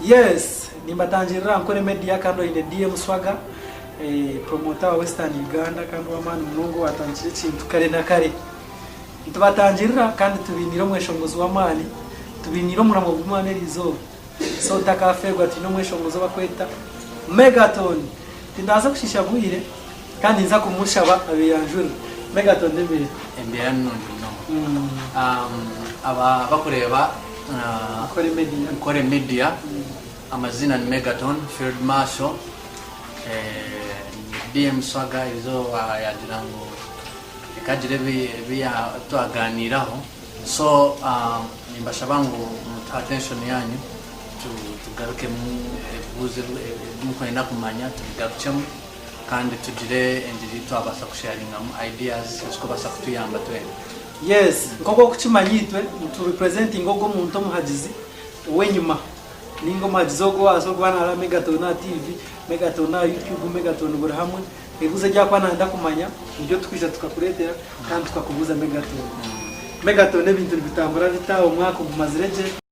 Yes, nimbatangirira aha Nkore Media kandi oine DM Swagga, promoter wa Western Uganda kandi ow'amaani munonga owatandikire ekintu kare na kare. Nitubatangirira kandi tubainiire omweshongozi w'amaani, tubainiire omuramwa gw'amaani eriizooba. So otakafeerwa twine omweshongozi ou barikweta Megaton. Tindaza kushiisha bwire kandi ninza kumushaba abeyanjurire. Megaton embeera? Embeera ni nungi munonga. Aba abakureeba Nkore Media. Nkore Media, amaziina ni Megaton, Field Marshal, DM Swagga eizooba yaagira ngu reka agire ebi twaganiiraho. So nimbashaba ngu mutuhe attention yanyu tugarukemu ebibuuzo ebi mukwenda kumanya tubigarukyemu kandi tugire engyeri ei twabaasa kusharingamu ideas ezikubaasa kutuyamba twena. Yes, nk'oku orikukimanya itwe nitu representinga ogwo omuntu omuhagizi ow'enyima ninga omuhagizi ogwo owabaasa kuba nareeba Megaton aha TV, Megaton aha YouTube, Megaton buri hamwe. Ebibuuzo ebi arikuba nayenda kumanya nibyo turikwija tukakureetera kandi tukakubuuza Megaton. Megaton ebintu nibitambura bita, omwaka ogumazire gye?